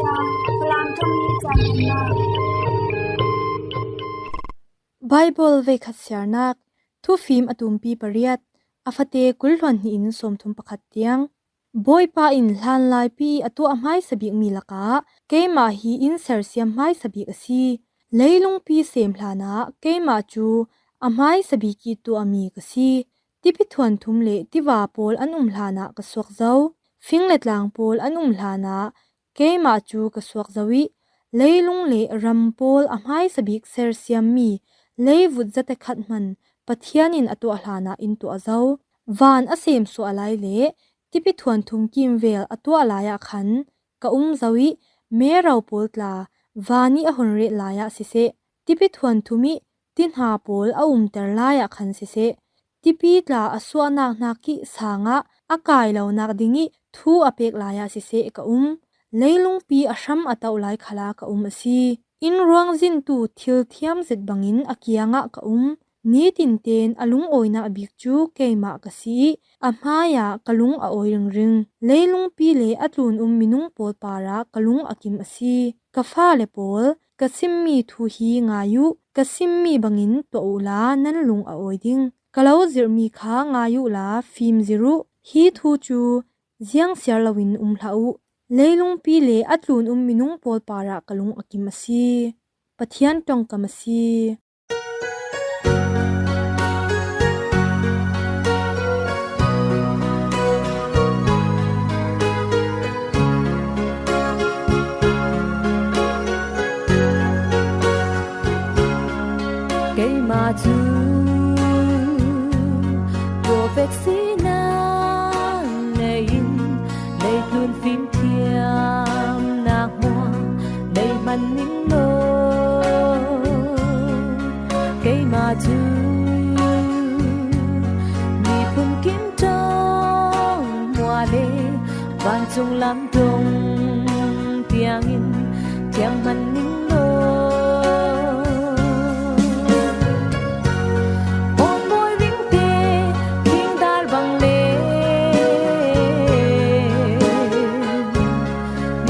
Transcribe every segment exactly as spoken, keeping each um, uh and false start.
Salam thum hi chan na. Bible veikhat siarnak, Thufim a tumpi pariat, a fate kul hluan hnih in sawmthum pakhat tiang. Bawipa in hlanlaipi a tuah hmaisa bikmi lakah keimah hi in sersiam hmaisa bik a si. Leilungpi sem hlanah keimah cu a hmaisa bik ih tuahmi ka si. Tipi thuanthum le tiva pawl an um hlanah ka suak zo. Fing le tlang pawl an um hlanah keimah cu ka suak zo ih, leilung le ram pawl a hmaisa bik sersiammi leivut zate khat hman Pathian in a tuah hlanah in tuah zo. Van a sem suah lai le tipi thuanthum kimvel a tuah lai ah khan ka um zo ih, mero pawl tla van ih a hun ret lai ah siseh, tipi thuanthum ih ti hna pawl a umter lai ah khan siseh, tipi tla a suahnak hnak ih sangah a kai lonak ding ih thu a pek lai ah siseh ka um. Leilungpi a hram a toh lai khalah ka um a si. Inn ruang zintu thil thiam zet bangin a kiangah ka um. Nitin ten a lungawinak bik cu keimah ka si ih, a hmaiah ka lung a awi ringring. Leilungpi le a tlunum minung pawl parah ka lung a kim a si. Ka fale pawl, ka simmi thu hi ngai uh, ka simmi bangin tuah uhla nan lung a awi ding. Ka lo zirhmi kha ngai uhla fim zirh uh. Hi thu cu ziang siar loin um hlah uh. Leilungpi le a tlunum minung pawl parah ka lung a kim a si. Pathian ṭongkam a si. Keimah cu profet sinak nei in leitlun fimthiamnak hmuah nei hman ning law. Keimah cu miphun kim ṭong hmuah le vancung lam ṭong tiangin thiam hman ning law. Awt mawi ringte thingdar bang le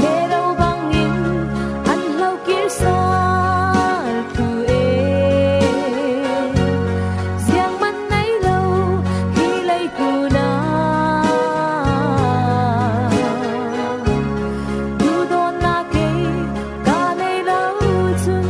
mero bangin an hlo kir sal tu e. Zianghman nei lo hi leitlun ah duhdawtnak kei ka nei lo cun.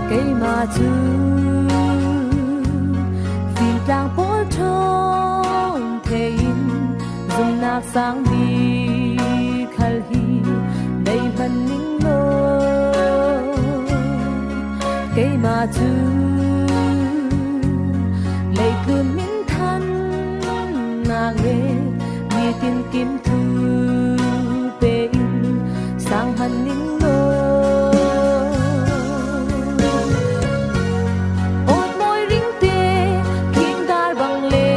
Keimah cu fimtlang pawl ṭhawn thei in zumhnak sang mi khal hi nei hman ning law. Keimah cu leitlun minthannak le nitin kim thu pe in sang hman ning law. Awt mawi ringte thingdar bang le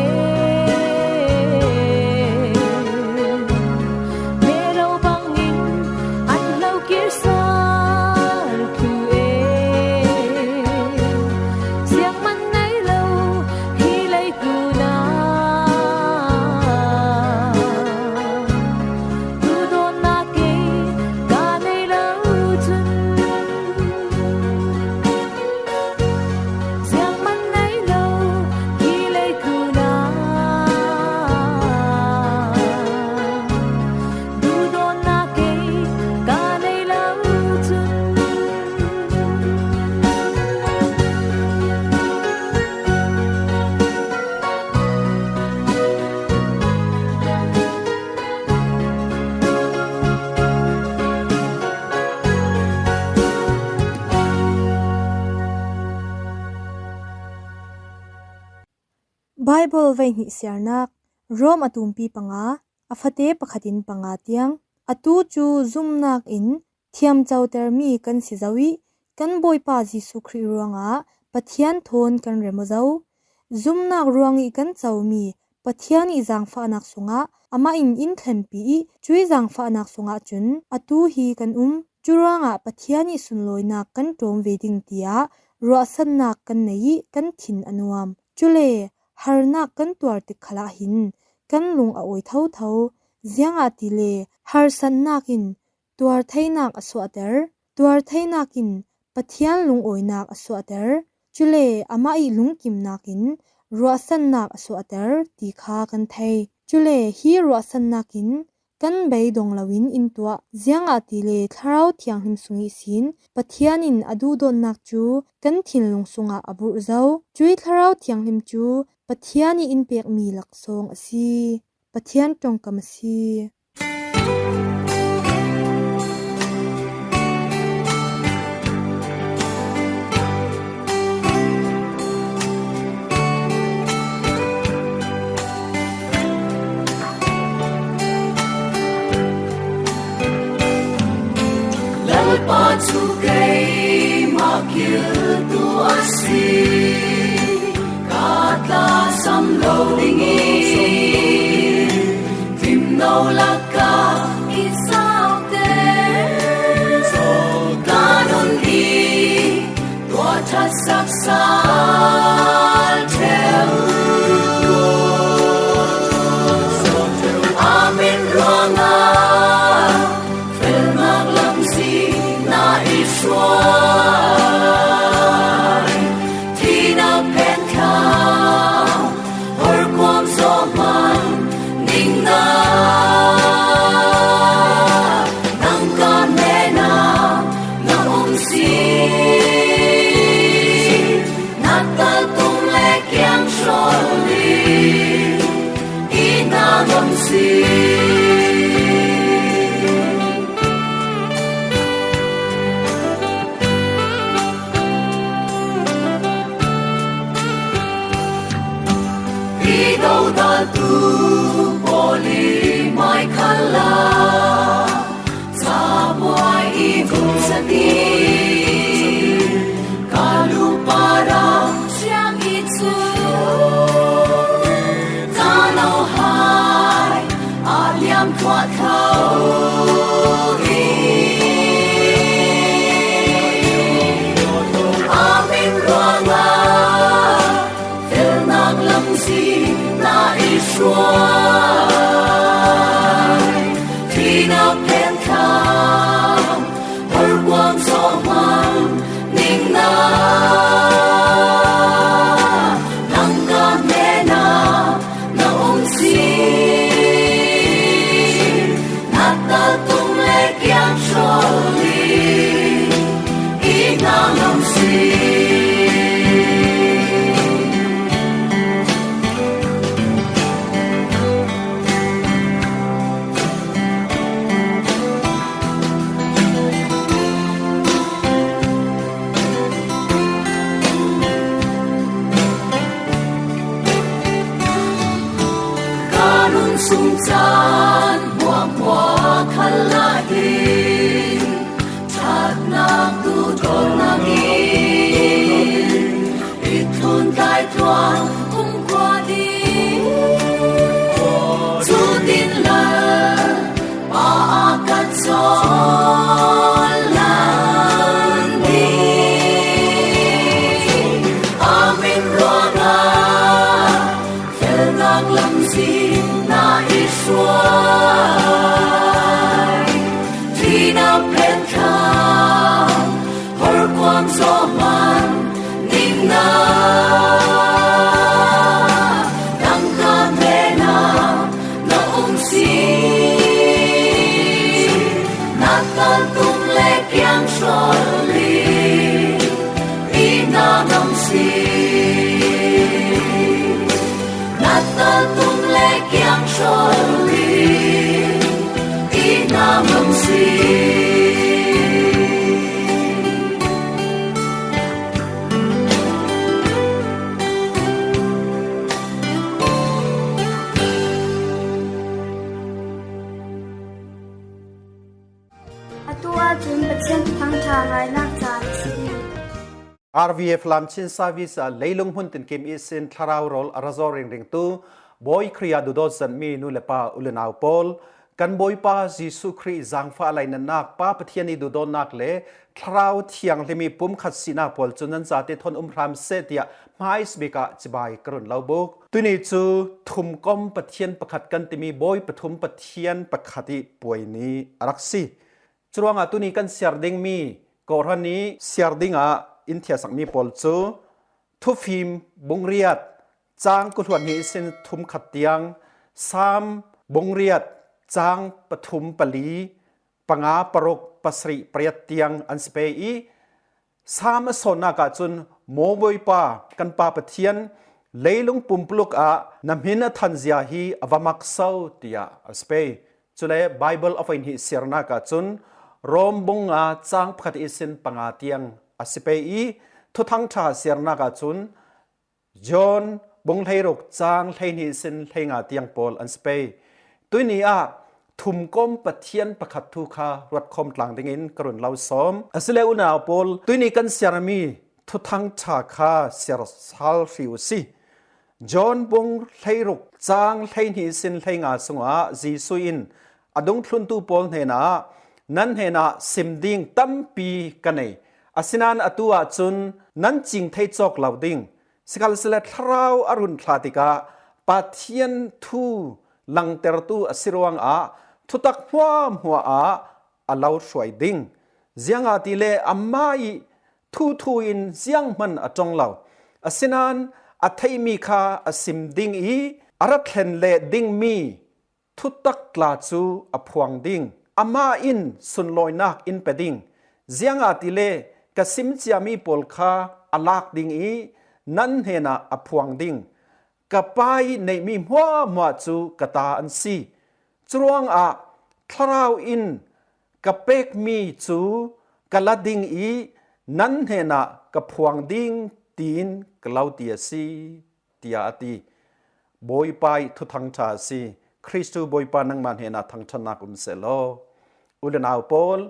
mero bangin an hlo kir sal tu e. Zianghman nei lo hi leitlun ah duhdawtnak kei ka nei lo cun. Zianghman nei lo hi leitlun ah duhdawtnak kei ka nei lo cun. Baibal voihnih siarnak, Rom a tumpi panga, a fate pakhat in panga tiang. Atu cu zumnak in thiamcotermi kan si zo i kan Bawipa Jesuh Khrih ruangah Pathian thawn kan rem aw zo. Zumnak ruang i kan comi Pathian i zaangfahnak sungah amah in in thlenpi i cuih zaangfahnak sungah cun atu hi kan um. Curuangah Pathian i sunlawinak kan ṭawm ve ding tiah ruahsannak kan nei i kan thin a nuam. Cule harnak kan tuar tik khalah hin kan lung a awi thotho. Ziangahtile harsatnak in tuar theinak a suahter, tuar theinak in Pathian lungawinak a suahter, cule amah i lungkimnak in ruahsannak a suahter ti kha kan thei. Cule hi ruahsannak in kan beidong loin in tuah. Ziangahtile Thlarau Thianghlim sung ihsin Pathian in a duhdawtnak cu kan thinlung sungah a burh zo. Cuih Thlarau Thianghlim cu Pathian i in pekmi laksawng a si. Pathian ṭongkam a si. Lalpa cu keimah kiltu a si, ka tla sam lo ding i, timno lakah i sauter, ka nun i tuah ṭhat sak sal ṭheu. Amen ruangah felnak lamzin na i hruai, thihnak phen kha horkuam zawh hmanh ning na, nang ka hnenah na um si, na taltung le kiang hrawl i, i na ngam si. I dodaltu pawl i mai khal ah, cabuai i vung zat i, ka lupa ram siang i cu, ka no hai a liam tuah tho i, amen ruangah felnak lamzin na i hruai, thihnak phen kha horkuam zawh hmanh ning na, nang ka hnenah na um si, na taltung le kiang hrawl i, i na ngam si. Ka nun sung caan hmuahhmuah khal ah hin ṭhatnak duhdawtnak in i thlun tlai tuan kumkhua ding, cu din Lalpa a ka cawl lan ding. Amen ruangah felnak lamzin na i hruai, thihnak phen kha horkuam zawh hmanh ning na, nang ka hnenah na um si, na taltung le kiang hrawl i, i na ngam si. Na taltung le kiang hrawl i, i na ngam si. Tua cun Pathian Thuthang ṭha ngainak caan a si. R V F Lamchin Service ah leilung hmun tinkim ihsin thlarau rawl a ra zaw ringringtu Bawi Khrih ah duhdawt zetmi nu le pa, u le nau pawl, kan Bawipa Jesuh Khrih zaangfah lainatnak, Pa Pathian i duhdawtnak le Thlarau Thianghlim i pumkhat sinak pawl cu nan zate thawn um hram seh, tiah hmaisabik ah cibai ka run lo buk. Tuni cu thumkom Pathian pakhat kan timi Bawi pathum Pathian pakhat i puai ni a rak si. Curuangah tuni kan siar dingmi Kawhhran i siar dingah in thiahsakmi pawl cu Thufim bungriat cang kuluan hnih sin thum khat tiang, Sam bungriat cang pathum pali, panga paruk pasarih pariat tiang an si pei i, Sam a sawnnak ahcun, Maw Bawipa, kan Pa Pathian, leilung pumpuluk ah na hmin a thanzia hi a va makso, tiah a si pei. Cule Baibal a voihnih siarnak ahcun Rom bung nga cang pakhat ihsin panga tiang a si pei i, Thuthang ṭha siarnak ahcun John bung hleiruk cang hleihnih ihsin hleinga tiang pawl an si pei. Tuini ah thumkom Pathian pakhat thu kha ruatkhawm tlang dingin ka run lo sawm. Asile unau pawl, tuini kan siarmi Thuthang ṭha kha siar sal hri u si. John bung hleiruk cang hleihnih sin hleinga sungah Jesuh in a dungthluntu pawl hnenah, "Nan hnenah sim ding tampi ka nei, asinain atu ahcun nan cing thei cawk lo ding. Sikhalsehla Thlarau a run thlah tikah Pathian thu langtertu a si ruangah thutak hmuahhmuah ah a lo hruai ding. Ziangahtile amah i thuthu in zianghman a ṭong lo. Asinain a theihmi kha a sim ding i a ra thlen leh dingmi thutak tla cu a phuang ding. Amah in sunlawinak in pe ding. Ziangahtile ka sim ciami pawl kha a lak ding i nan hnenah a phuang ding. Ka Pa i neihmi hmuahhmuah cu ka ta an si. Curuangah Thlarau in ka pekmi cu ka la ding i nan hnenah ka phuang ding, tiin ka lo ti a si," tiah a ti. Bawipa i thuthang ṭha a si. Khristu Bawipa nangmah hnenah thangṭhatnak um sehlaw. U le nau pawl,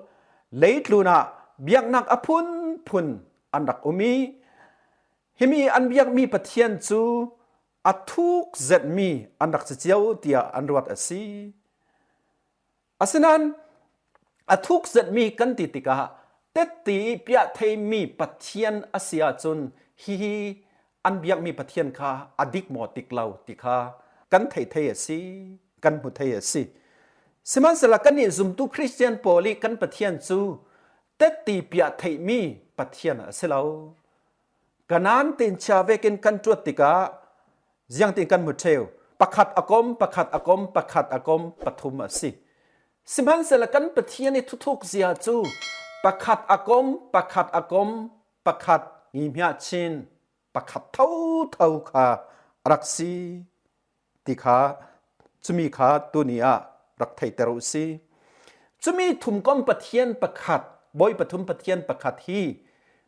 leitlun ah biaknak a phunphun an rak um i, himi an biakmi Pathian cu a thuk zetmi an rak si cio, tiah an ruat a si. Asinain a thuk zetmi kan ti tikah, tetti i piah theimi Pathian a si ahcun, hihi an biakmi Pathian kha a dik maw, dik lo ti kha kan theih thei a si, kan hmu thei a si. Sihmanhsehla kannih zumtu Khristian pawl i kan Pathian cu tetti piah theihmi Pathian a si lo. Kanaan tinchia vekin kan ṭuat tikah ziangtin kan hmu ṭheu? Pakhat a kom, pakhat a kom, pakhat a kom, pathum a si. Sihmanhsehla kan Pathian i thuthuk zia cu pakhat a kom, pakhat a kom, pakhat, ngihmiah chin pakhat thotho kha a rak si ti kha, cumi kha tuni ah rak theiter u si. Cumi thumkom Pathian pakhat, Bawi pathum Pathian pakhat hi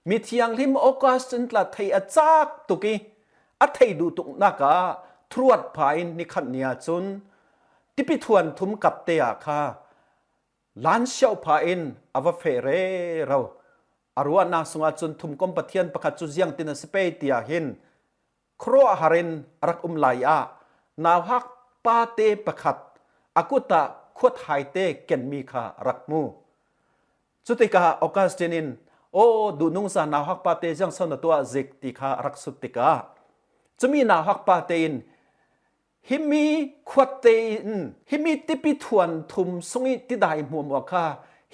mithianghlim Augustine tla theih a cak tuk i, a theih duh tuknak ah thuruat pha in nikhat ni ahcun tipi thuan thum kapte ah kha lan siauh pha in a va feh rero. A ruahnak sungah cun thumkom Pathian pakhat cu ziangtin a si pei tiah hin khuaruahhar in a rak um lai ah nauhak pate pakhat a kut ah khuathaite kenmi kha a rak hmu. Cutikah Augustine in, "Aw, duhnungza nauhak pate, ziangso na tuah zik?" ti kha a rak sut tikah, cumi nauhak pate in, "Himi khuatte in himi tipi thuan thum sung i tidai hmuahhmuah kha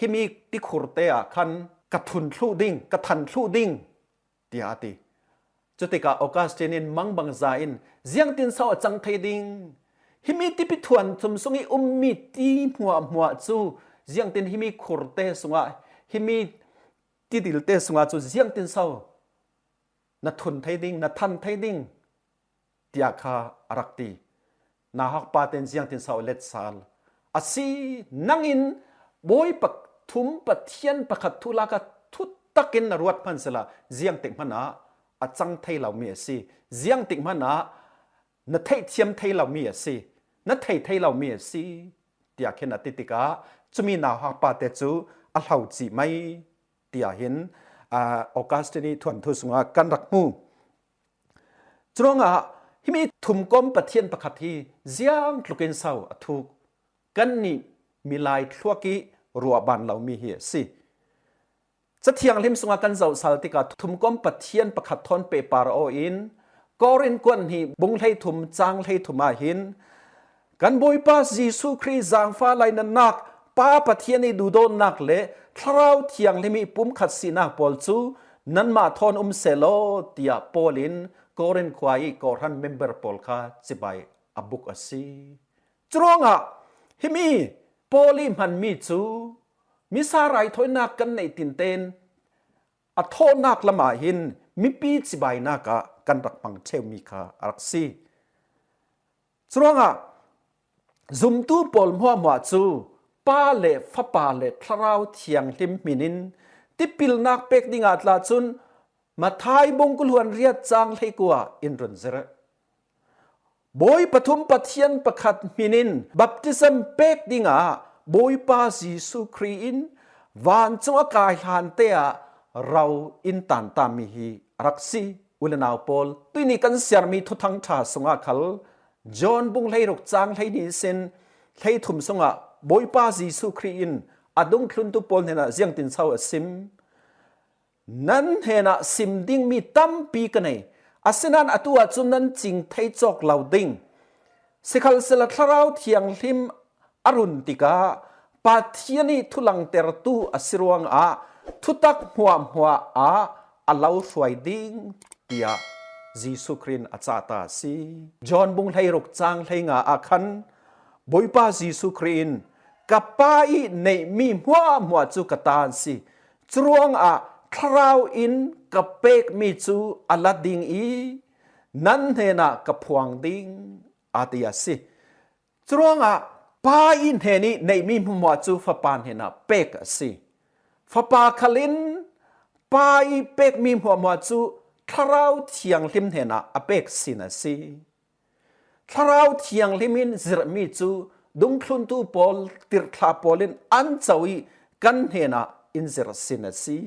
himi tikhurte ah khan ka thun thluh ding, ka than thluh ding," tiah a ti. Cutikah Augustine in mangbangza in, "Ziangtin so a cang thei ding? Himi tipi thuan thum sung i ummi ti hmuahhmuah cu ziangtin himi khurte sungah, himi tidilte sungah cu ziangtin so na thun thei ding, na than thei ding?" tiah kha a rak ti. Nauhak pate in ziangtin so a let sal? A si, nang in Bawi pathum Pathian pakhat thu lak ah thutak in na ruat hman sehla, ziangtik hmanh ah a cang thei lomi a si. Ziangtik hmanh ah na theihthiam thei lomi a si. Na thei thei lomi a si, tiah khin a ti tikah, cumi nauhak pate cu a hlo cih mai, tiah hin, aa, Augustine ih thuanthu sungah kan rak hmu. Curuangah himi thumkom Pathian pakhat hi ziang tlukin so a thuk? Kannih milai thluak ih ruahban lomi hi a si. Cathianghlim sungah kan zohsal tikah thumkom Pathian pakhat thawn pehpar aw in, Korin kuan hnih bung hleithum cang hleithum ah hin, kan Bawipa Jesuh Khrih zangfah lainatnak, Pa Pathian ih duhdawtnak le Thlarau Thianghlim ih pumkhat sinak pawl cu nanmah thawn um sehlaw, tiah Paul in Korin khua ih kawhhran member pawl kha cibai a buk a si. Curuangah himi Paul ih hmanmi cu misa raithawinak kan neih tinten a thawhnak lamah hin mipi cibainak ah kan rak hmang ṭheumi kha a rak si. Curuangah zumtu pawl hmuahhmuah cu Pa le Fapa le Thlarau Thianghlim hmin in tipilnak pek dingah tla cun Matthai bung kul hluan riat cang hleikua in run zirh. Bawi pathum Pathian pakhat hmin in baptism pek dingah Bawipa Jesuh Khrih in vancung a kai hlante ah ro in tantami hi a rak si. U le nau pawl, tuihni kan siarmi Thuthang ṭha sungah khal John bung hleiruk cang hleihnih sin hleithum sungah Bawipa Jesuh Khrih in a dungthluntu pawl hnenah ziangtin so a sim? Nan hnenah sim dingmi tampi ka nei, asinain atu ahcun nan cing thei cawk lo ding. Sikhalsehla Thlarau Thianghlim a run tikah Pathian ih thulangtertu a si ruangah thutak hmuahhmuah ah a lo hruai ding, tiah Jesuh Khrih in a cahta a si. John bung hleiruk cang hleinga ah khan Bawipa Jesuh Khrih in, ka Pa ih neihmi hmuahhmuah cu ka ta an si. Curuangah Thlarau in ka pekmi cu a la ding ih nan hnenah ka phuang ding, a ti a si. Curuangah Pa ih hnenih neihmi hmuahhmuah cu Fapa hnenah pek a si. Fapa khal in Pa ih pekmi hmuahhmuah cu Thlarau Thianghlim hnenah a pek sin a si. Thlarau Thianghlim in zirhmi cu dungthluntu pawl, tirhthlah pawl in an co ih kan hnenah in zirh sin a si.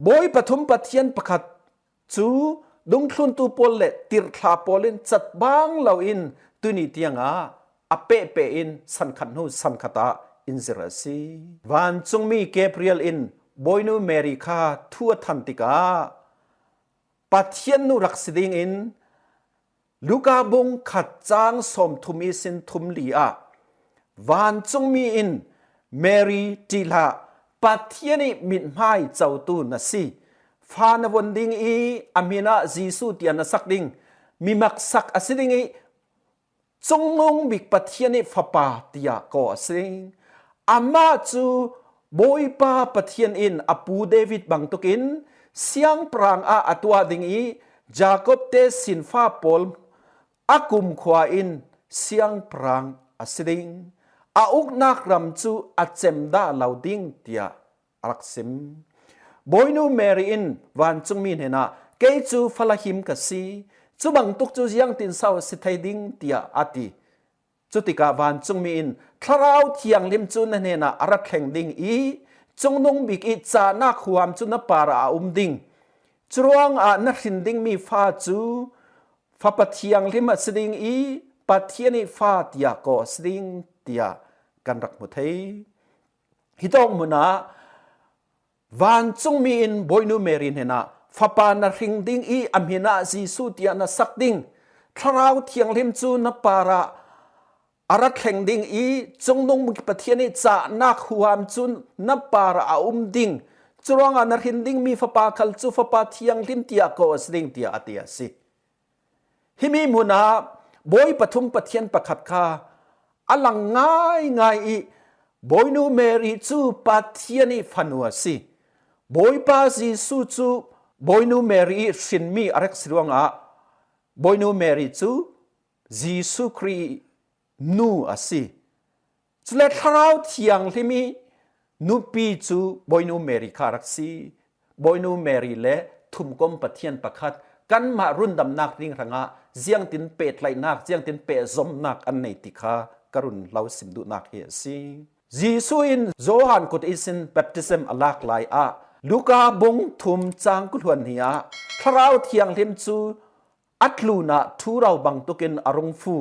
Bawi pathum Pathian pakhat cu dungthluntu pawl le tirhthlah pawl in catbang loin tuni tiangah a pehpeh in sankhat hnu sankhat ah in zirh a si. Vancungmi Gabriel in Bawinu Mary kha thu a than tikah Pathian nu rak si dingin Luka bung khat cang sawmthum ihsin thumli ah vancungmi in, Mary, ṭih hlah, Pathian ih mithmai cotu na si. Fa na von ding ih a hmin ah Jesuh tiah na sak ding. Mi maksak a si ding ih Cungnung Bik Pathian ih Fapa tiah kaw a si ding. Amah cu Bawipa Pathian in a pu David bangtuk in siangpahrang ah a tuah ding ih Jakob te sinfa pawl a kumkhua in siangpahrang a si ding. A uknak ram cu a cem dah lo ding, tiah a rak sim. Bawinu Mary in vancungmi hnenah, kei cu fala him ka si, cu bangtuk cu ziangtin so a si thei ding, tiah a ti. Cutikah vancungmi in, Thlarau Thianghlim cu na hnenah a ra thleng ding ih cungnung bik ih cahnak huam cu na parah a um ding. Curuangah na hrin dingmi fa cu Fapa Thianghlim a si ding ih Pathian ih Fa tiah kaw a si ding, tiah kan rak hmu thei. Hitawk hmunah vancungmi in Bawinu Mary hnenah, Fapa na hring ding ih a hmin ah Jesuh tiah na sak ding. Thlarau Thianghlim cu na parah a ra thleng ding ih cungnung Pathian ih cahnak huam cu na parah a um ding. Curuangah na hrin dingmi Fapa khal cu Fapa Thianghlim tiah kaw a si ding, tiah a ti a si. Himi hmunah Bawi pathum Pathian pakhat kha a lang ngaingai ih Bawinu Mary cu Pathian ih fanu a si. Bawipa Jesuh cu Bawinu Mary ih hrinmi a rak si ruangah Bawinu Mary cu Jesuh Khrih ih nu a si. Cule Thlarau Thianghlim ih nupi cu Bawinu Mary kha a rak si. Bawinu Mary le thumkom Pathian pakhat kanmah rundamnak ding hrangah ziangtin pehtlaihnak, ziangtin pehzomnak an nei ti kha ka run lo sim duhnak hi a si. Jesu in Johan kut ihsin baptism a lak lai ah Luka bung thum cang kul hluan hnih ah Thlarau Thianghlim cu a tlunah thurau bangtukin a rung fu.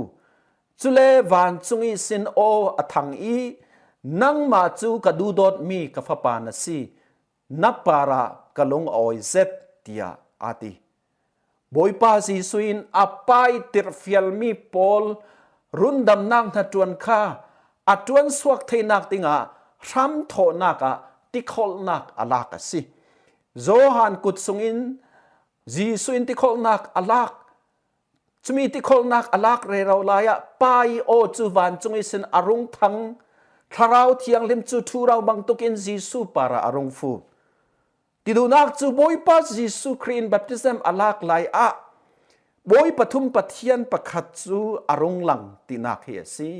Cule vancung ihsin aw a thang i, "Nangmah cu ka duhdawtmi ka Fapa na si, na parah ka lung a awi zet," tiah a ti. Bawipa Jesuh in a Pa ih tirhfialmi pawl rundamnak hnaṭuan kha a ṭuansuak theinak dingah hramthawhnak ah tikholhnak a lak a si. Johan kut sungin Jesuh in tikholhnak a lak. Cumi tikholhnak a lak rero lai ah Pa ih aw cu vancung ihsin a rung thang, Thlarau Thianghlim cu thurau bangtukin Jesuh parah a rung fu. Ti duhnak cu Bawipa Jesuh Khrih in baptism a lak lai ah Bawi pathum Pathian pakhat cu a rung lang tinak hi a si.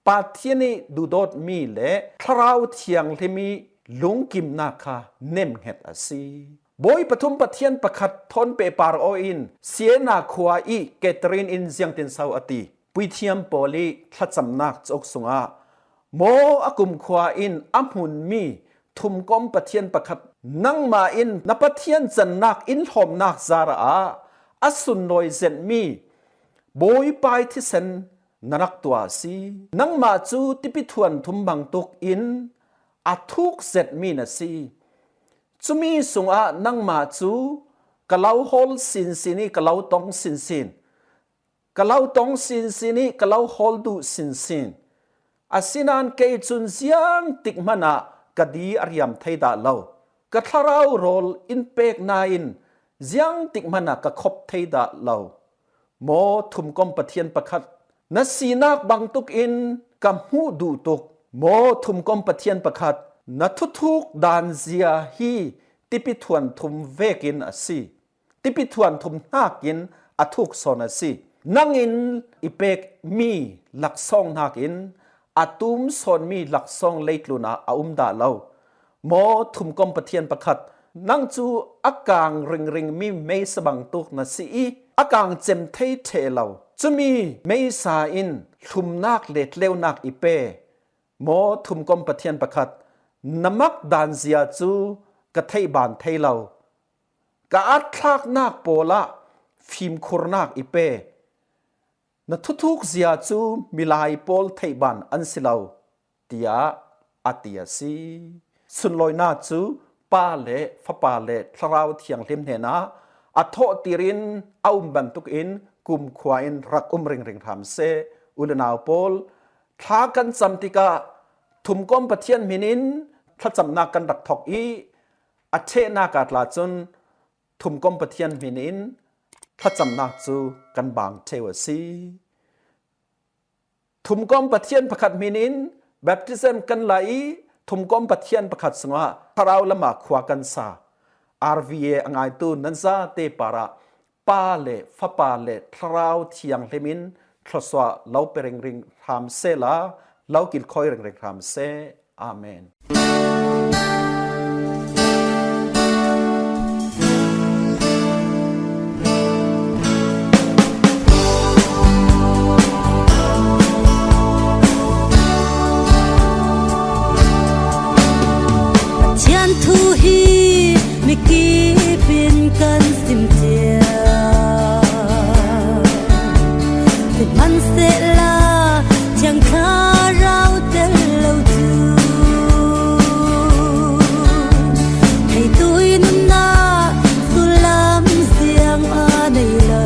Pathian ih duhdawtmi le Thlarau Thianghlim ih lungkimnak kha nemhnget a si. Bawi pathum Pathian pakhat thawn pehpar aw in Siena khua ih Catherine in ziangtin so a ti. Puithiam pawl ih thlacamnak cauk sungah maw a kumkhua in a hmunmi thumkom Pathian pakhat, nangmah in na Pathian cannak in hlawmnak zarah a sunlawi zetmi Bawipa ih thisen na rak tuah a si. Nangmah cu tipi thuan thum bangtuk in a thuk zetmi na si. Cumi sungah nangmah cu ka lo hawl sinsin ih ka lo tong sinsin, ka lo tong sinsin ih ka lo hawl duh sinsin. Asinain kei cun ziangtik hmanah ka di a riam thei dah lo, ka thlarau rawl in pek nain ziangtik hmanah ka khop thei dah lo. Maw thumkom Pathian pakhat, na sinak bangtuk in ka hmuh duh tuk. Maw thumkom Pathian pakhat, na thuthuk dan zia hi tipi thuan thum vekin a si. Tipi thuan thum hnakin a thuk sawn a si. Nang in i pekmi laksawng hnakin a tum sawnmi laksawng leitlun ah a um dah lo. Maw thumkom Pathian pakhat, nang cu a kang ringringmi meisa bangtuk na si ih a kang cem thei ṭheh lo. Cumi meisa in hlumnak le tleunak i pe. Maw thumkom Pathian pakhat, na mak dan zia cu ka theih ban thei lo. Ka atthlaknak pawl ah fimkhurnak i pe. Na thuthuk zia cu milai pawl theih ban an si lo, tiah a ti a si. Sunlawina cu Pa le Fapa le Thlarau Thianghlim hnenah a thawhtir in a um bantukin kumkhua in rak um ringring hram seh. U le nau pawl, thla kan cam tikah thumkom Pathian hmin in thlacamnak kan rak thok ih a ṭhehnak ah tla cun thumkom Pathian hmin in thlacamnak cu kan bang ṭheu a si. Thumkom Pathian pakhat hmin in baptism kan la ih thumkom Pathian pakhat sungah thlarau lamah khua kan sa. R V A a ngaitu nan zate parah Pa le Fapa le Thlarau Thianghlim in thluasuah lo pe ringring hram sehla lo kilkhawi ringring hram seh. Amen. Pathian thu hi mikip in kan sim cia. Hmanhsehla Thiang Thlarau tel lo cu theitu ih nunnak sullam ziang a nei lo.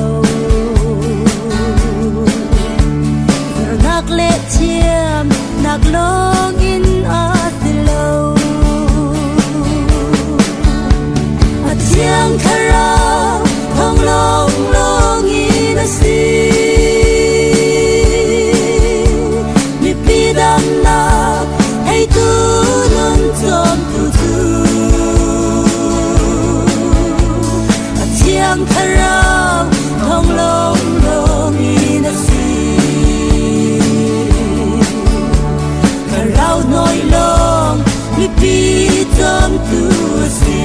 Zarhnak le thiamnak lawng in a si lo. A Thiang Thlarau thong lawnglawng in a si. Mipi damnak heitu nun cawmtu cu a Thiang Thlarau thong lawnglawng in a si. Thlarau nawi lawng mipi cawmtu a si.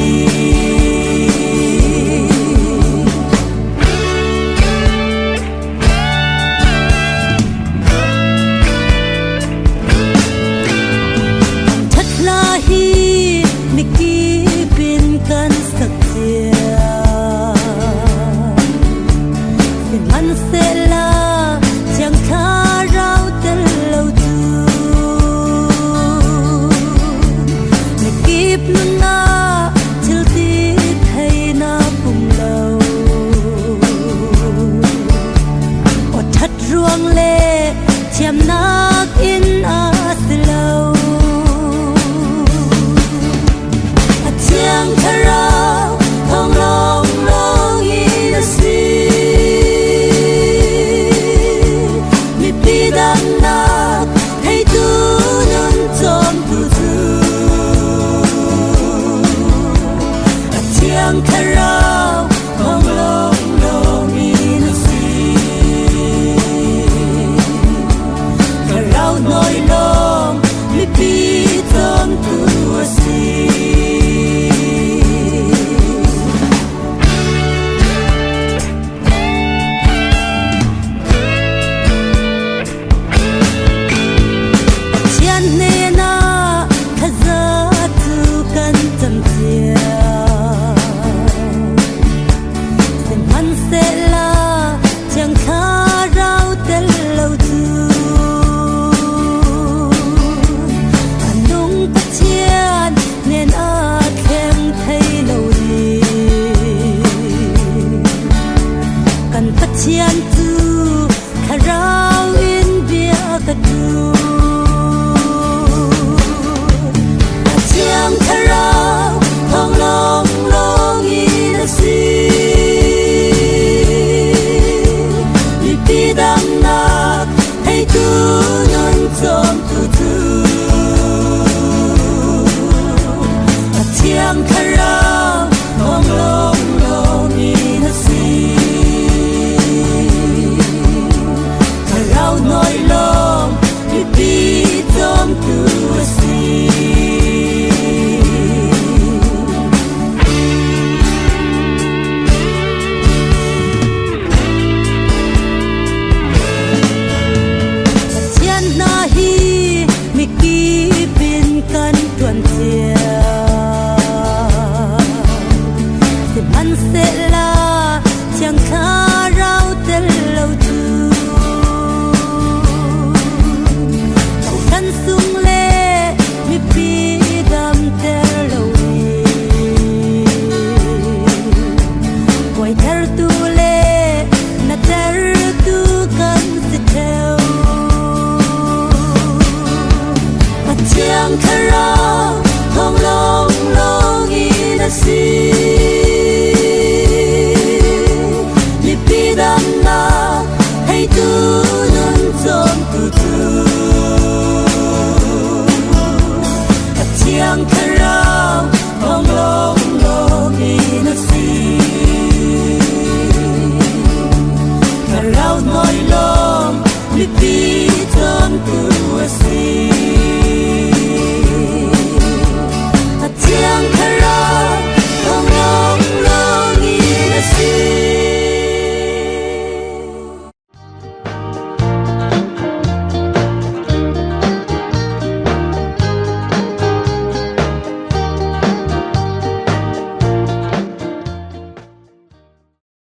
Ip nunah thilti theihna pum lo, aw that ruang le thiamnak in a si lo. A Thiang Thlarau thong lawnglawng in a si. Mipi damnak theitu nun cawmtu cu a Thiang Thlarau